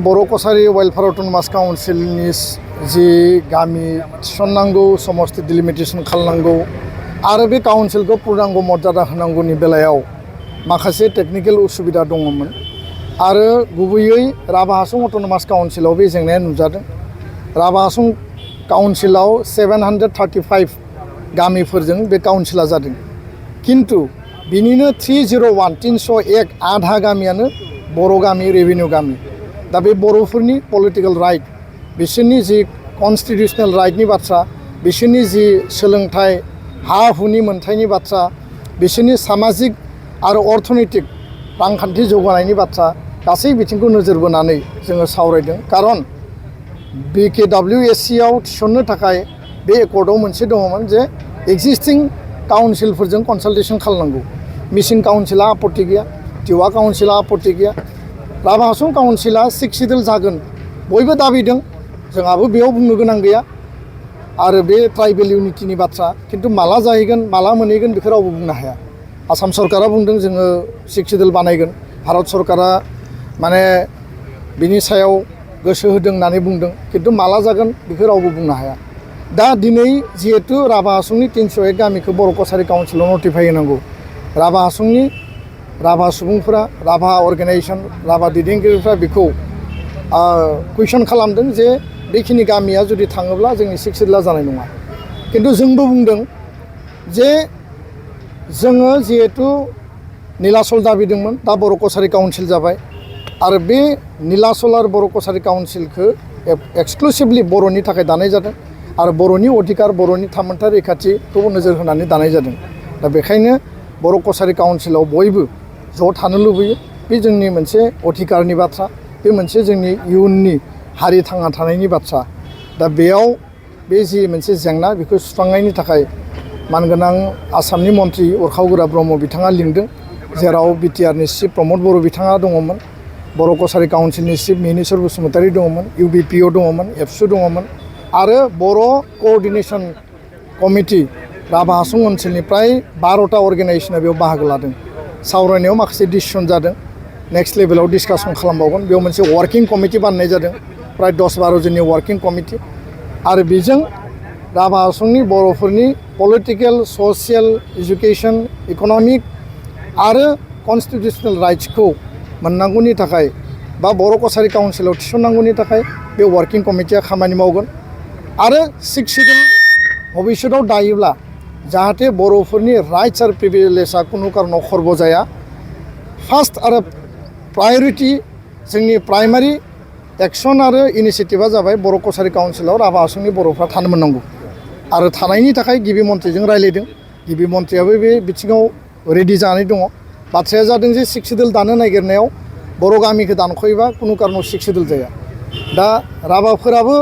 बर' Kachari welfare autonomous काउन्सिलनि जि गामि थिसननांगौ समस्ति delimitation खालामनांगौ आरो बे काउन्सिलखौ पुर्णांग मर्यादा होनांगौनि बेलायाव माखासे टेकनिकेल उसुबिदा दङमोन आरो गुबैयै राभा हासं अट'नमास काउन्सिलाव बे जेंनाया नुजादों। राभा हासं काउन्सिलाव 735 गामिफोरजों बे काउन्सिला जादों, किन्तु बिनिनो 301 आधा गामियानो बर' गामि, रेभिनिउ गामि। दा बे बर'फोरनि पलिटिकेल राइट, बिसोरनि जि कन्स्टिटिउसनेल राइटनि बाथ्रा, बिसोरनि जि सोलोंथाइ हा हुनि मोन्थायनि बाथ्रा, बिसोरनि सामाजिक आरो अर्थनैतिक रांखान्थि जौगानायनि बाथ्रा गासै बिथिंखौ नोजोर बोनानै जोङो सावरायदों। खारन BKWSC आव थिसननो थाखाय बे एकर्डआव मोनसे दङमोन जे एक्जिस्टिं काउन्सिलफोरजों कनसाल्टेसन खालामनांगौ। मिसिं काउन्सिला आपत्ति गैया, टिवा काउन्सिला आपत्ति गैया, राभा हासं काउन्सिला 6 सिडुल जागोन बयबो दाबिदों, जोंहाबो बेयाव बुंनो गोनां गैया। आरो बे ट्राइबेल इउनिटिनि बाथ्रा, किन्तु माला जाहैगोन माला मोनहैगोन बेखौ रावबो बुंनो हाया। आसाम सरकारा बुंदों जोङो 6 सिडुल बानायगोन, भारत सरकारा माने बिनि सायाव गोसो होदों होननानै बुंदों, किन्तु माला जागोन बेखौ रावबो बुंनो हाया। दा दिनै जिहेतु राभा हासंनि 301 गामिखौ बर' कछारी काउन्सिलाव नटिफाइ होनांगौ, राभा हासंनि राभा सुबुंफोरा, राभा अर्गेनाइजेसन, राभा दैदेनगिरिफ्रा बेखौ कुइसन खालामदों जे बेखिनि गामिया जुदि थाङोब्ला जोंनि 6 सिडुला जानाय नङा। किन्तु जोंबो बुंदों जे जोङो जिहेतु नीलाचल दाबिदोंमोन, दा बर' कछारी काउन्सिल जाबाय आरो बे नीलाचल आरो बर' कछारी काउन्सिलखौ एक्सक्लुसिभलि बर'नि थाखाय दानाय जादों आरो बर'नि अधिकार, बर'नि थामोनथाय रैखाथिखौ नोजोर होनानै दानाय जादों। दा बेखायनो बर' कछारी काउन्सिलाव बयबो ज' थानो लुबैयो। बे जोंनि मोनसे अधिकारनि बाथ्रा, बे मोनसे जोंनि इयुननि हारि थांना थानायनि बाथ्रा। दा बेयाव बे जि मोनसे जेंना बेखौ सुस्रांनायनि थाखाय मानगोनां आसामनि मन्त्रि उरखाव ब्रह्म बिथाङा लिंदों, जेराव बिटिआरनि चिफ प्रमद बर' बिथाङा दङमोन, बर' कछारी काउन्सिलनि चिफ मिहिनीश्वर बसुमतारी दङमोन, UBPO दङमोन, एबसु दङमोन आरो बर' कअर्डिनेसन कमिटि राभा हासं ओनसोलनिफ्राय 12टा अर्गेनाइजेसना बेयाव बाहागो लादों। सावरायनायाव माखासे डिसिसन जादों, नेक्स्ट लेभेलाव डिसकासन खालामबावगोन। बेयाव मोनसे वार्किं कमिटि बानायनाय जादों, प्राय 10-12 जननि वार्किं कमिटि। आरो बेजों राभा हासंनि बर'फोरनि पलिटिकेल, ससियेल, एजुकेसन, इक'नमिक आरो कन्स्टिटिउसनेल राइट्सखौ मोननांगौनि थाखाय बा बर' कछारी काउन्सिलाव थिसननांगौनि थाखाय बे वार्किं कमिटिया खामानि मावगोन। आरो 6 सिडुल भबिष्यतआव दायोब्ला जाहाथे बर'फोरनि राइट्स आरो प्रिभिलेजआ कुनु कारनाव खर्ब जाया, फार्स्ट आरो प्रायरिटि जोंनि प्राइमारि एक्सन आरो इनिसियेटिभा जाबाय बर' कछारी काउन्सिलाव राभा हासंनि बर'फ्रा थानो मोननांगौ। आरो थानायनि थाखाय गिबि मन्थ्रिजों रायज्लायदों, गिबि मन्थ्रियाबो बे बिथिङाव रेडि जानानै दङ। बाथ्राया जादों जे 6 सिडुल दानो नागिरनायाव बर' गामिखौ दानख'योबा कुनु कारनाव 6 सिडुल जाया। दा राभाफोराबो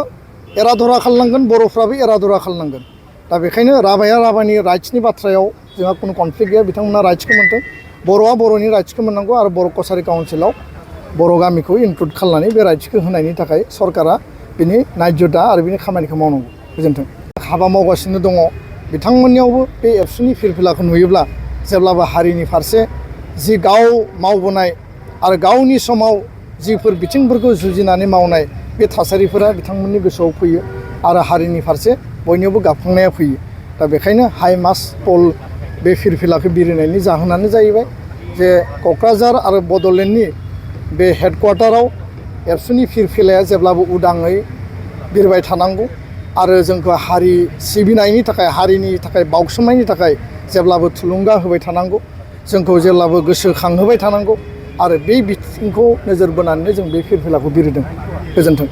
एरा धरा खालामनांगोन, बर'फ्राबो एरा धरा खालामनांगोन। दा बेखायनो राभाया राभानि राइट्सनि बाथ्रायाव जोंहा कुनु कनफ्लिक्ट गैया, बिथांमोना राइट्सखौ मोनदों, बर'आ बर'नि राइट्सखौ मोननांगौ आरो बर' कछारी काउन्सिलाव बर' गामिखौ इनक्लुड खालामनानै बे राइट्सखौ होनायनि थाखाय सरकारा बिनि नायज'दा आरो बिनि खामानिखौ मावनांगौ। गोजोन्थों। हाबा मावगासिनो दङ, बिथांमोननियावबो बे एबसुनि फिरफिलाखौ नुयोब्ला जेब्लाबो हारिनि फारसे जि गाव मावबोनाय आरो गावनि समाव जिफोर बिथिंफोरखौ जुजिनानै मावनाय बे थासारिफोरा बिथांमोननि गोसोआव फैयो आरो हारिनि फारसे बयनियावबो गाबखांनाया फैयो। दा बेखायनो हाइ मास पल बे फिरफिलाखौ बिरहोनायनि जाहोनानो जाहैबाय जे क'क्राझार आरो बड'लेण्डनि बे हेडक्वार्टाराव एबसुनि फिरफिलाया जेब्लाबो उदाङै बिरबाय थानांगौ आरो जोंखौ हारि सिबिनायनि थाखाय, हारिनि थाखाय बाउसोमनायनि थाखाय जेब्लाबो थुलुंगा होबाय थानांगौ, जोंखौ जेब्लाबो गोसोखांहोबाय थानांगौ आरो बे बिथिंखौ नोजोर बोनानै जों बे फिरफिलाखौ बिरहोदों। गोजोन्थों।